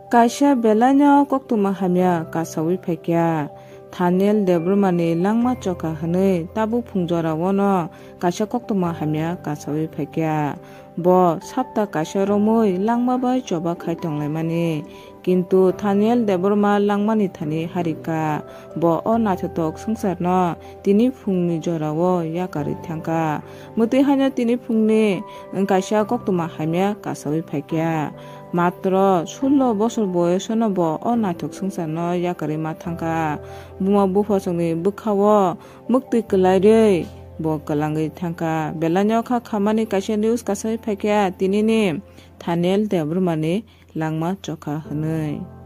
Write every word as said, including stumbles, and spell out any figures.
Kaisa belaino koktwma hamya kasawi phaikha. Thaniel Debbarmani langma chokha hwnwi tabuk phungjorao no kaisa koktwma hamya kasawi phaikha. Bo sapta kaisa romwi langma bai choba khai tonglaimani. Kintu Thaniel Debbarma langmani thani harikha. Bo o naithothok swngcharno tini phungni jorao yakarwi thangkha. Mwtwi haino tini phungni kaisa koktwma hamya kasawi phaikha. Matro sullo bosor boyosono bo o naithok swngcharno yakarwi ma thangkha. Buma buphasongni bwkhao mwktwi kwlairwi bo kwlangwi thangkha. Belaino kha khamani kaisa news kasawi phaikha tinini Thaniel Debbarmani langma chokha hwnwi.